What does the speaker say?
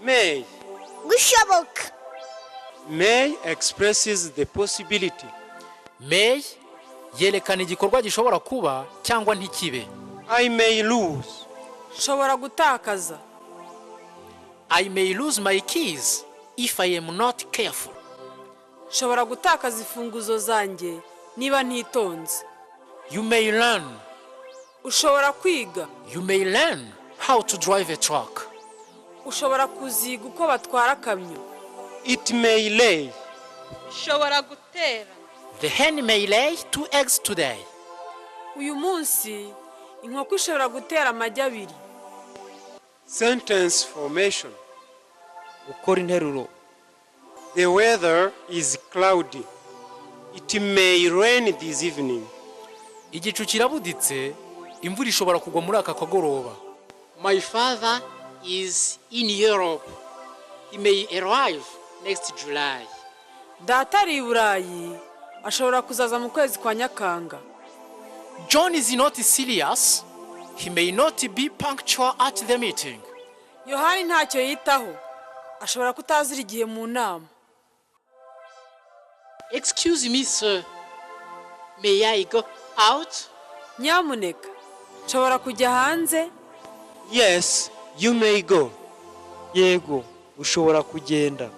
May. Gushoboka. May expresses the possibility. May yerekana igikorwa gishobora kuba cyangwa ntikibe. I may lose. Nshobora gutakaza. I may lose my keys if I am not careful. Nshobora gutakaza imfunguzo zanjye niba ntitonze. You may learn. Ushobora kwiga. You may learn how to drive a truck. Ushobora kuziga uko batwara akamyo. It may lay. Ishobora gutera. The hen may lay two eggs today. Uyu munsi inkoko ishobora gutera amagi abiri. Sentence formation. Gukora interuro. The weather is cloudy. It may rain this evening. Igicu kirabuditse, imvura ishobora kugwa muri aka kagoroba. My father is in Europe. He may arrive next July. Data ari i Burayi, ashobora kuzaza mu kwezi kwa Nyakanga. John is not serious. He may not be punctual at the meeting. Yohani ntacyo yitaho, ashobora kutazira igihe mu nama. Excuse me, sir. May I go out? Nyamuneka, nshobora kujya hanze? Yes, you may go. Yego, ushobora kugenda.